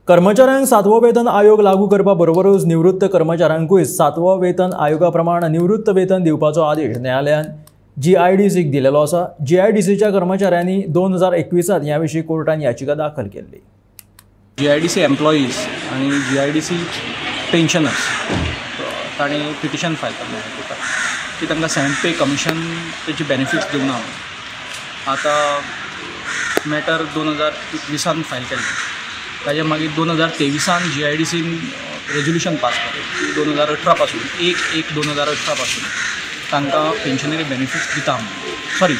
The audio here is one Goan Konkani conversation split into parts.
कर्मचाऱ्यांक सातवो वेतन आयोग लागू करपा बरोबरूच निवृत्त कर्मचाऱ्यांकूय सातवो वेतन आयोगा प्रमाण निवृत्त वेतन दिवपाचो आदेश न्यायालयान जीआयडीसीक दिलेलो आसा। जीआयडीसीच्या कर्मचाऱ्यांनी 2021 ह्या विशीं कोर्टान याचिका दाखल केल्ली। जीआयडीसी एम्प्लॉईज आनी जीआयडीसी पेन्शनर्स तांणी पिटिशन फायल केल्लें कोर्टात की तांकां सेवन्थ पे कमिशन तेची बेनिफिट्स दिवना। आतां मॅटर 2021 फायल केल्लें, ताजे मागीर 2023 जीआयडीसीन रेजोल्युशन पास केलें की 2018 पासून 1/1/2018 पासून तांकां पेन्शनरी बेनिफिट्स दिता म्हणून, सॉरी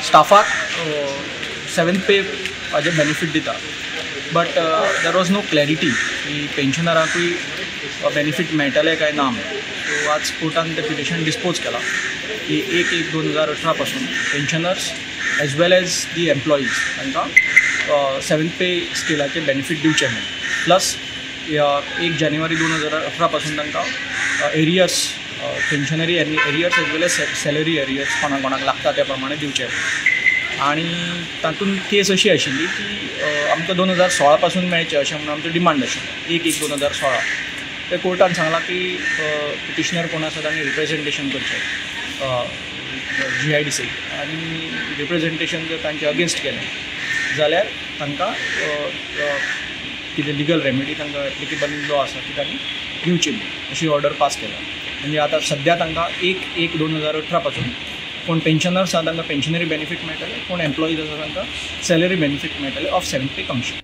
स्टाफाक सेवन्थ पे हाजे बेनिफीट दिता, but there was no clarity की पेन्शनराकूय बेनिफीट मेळटलें काय ना म्हणून। सो आज कोर्टान तें पिटिशन डिस्पोज केलां की 1/1/2018 पासून pensioners as well as the employees तांकां सेवन्थ पे स्केलाचे बेनिफीट दिवचे म्हणून, प्लस 1 जानेवारी 2018 पासून तांकां arrears pensionary arrears as well as salary arrears कोणाक कोणाक लागता त्या प्रमाणे दिवचे। आनी तातूंत केस अशी आशिल्ली की आमकां 2016 पासून मेळचें अशें म्हणून आमचो डिमांड आशिल्लो 1/1/2016। ते कोर्टान सांगलां की पिटिशनर कोण आसा तांणी रिप्रेजेंटेशन करचें जीआयडीसीक, आनी रिप्रेजेंटेशन जर तांचे अगेन्स्ट केलें जाल्यार तांकां कितें लिगल रेमेडी तांकां एप्लिकेबल लॉ आसा ती तांणी घेवची अशी ऑर्डर पास केल्या। म्हणजे आतां सद्या तांकां 1/1/2018 पासून कोण पेन्शनर्स आसा तांकां पेन्शनरी बेनिफीट मेळटलें, कोण एम्प्लॉईज आसा तांकां सॅलरी बेनिफीट मेळटलें ऑफ सेवन्थ पे कमिशन।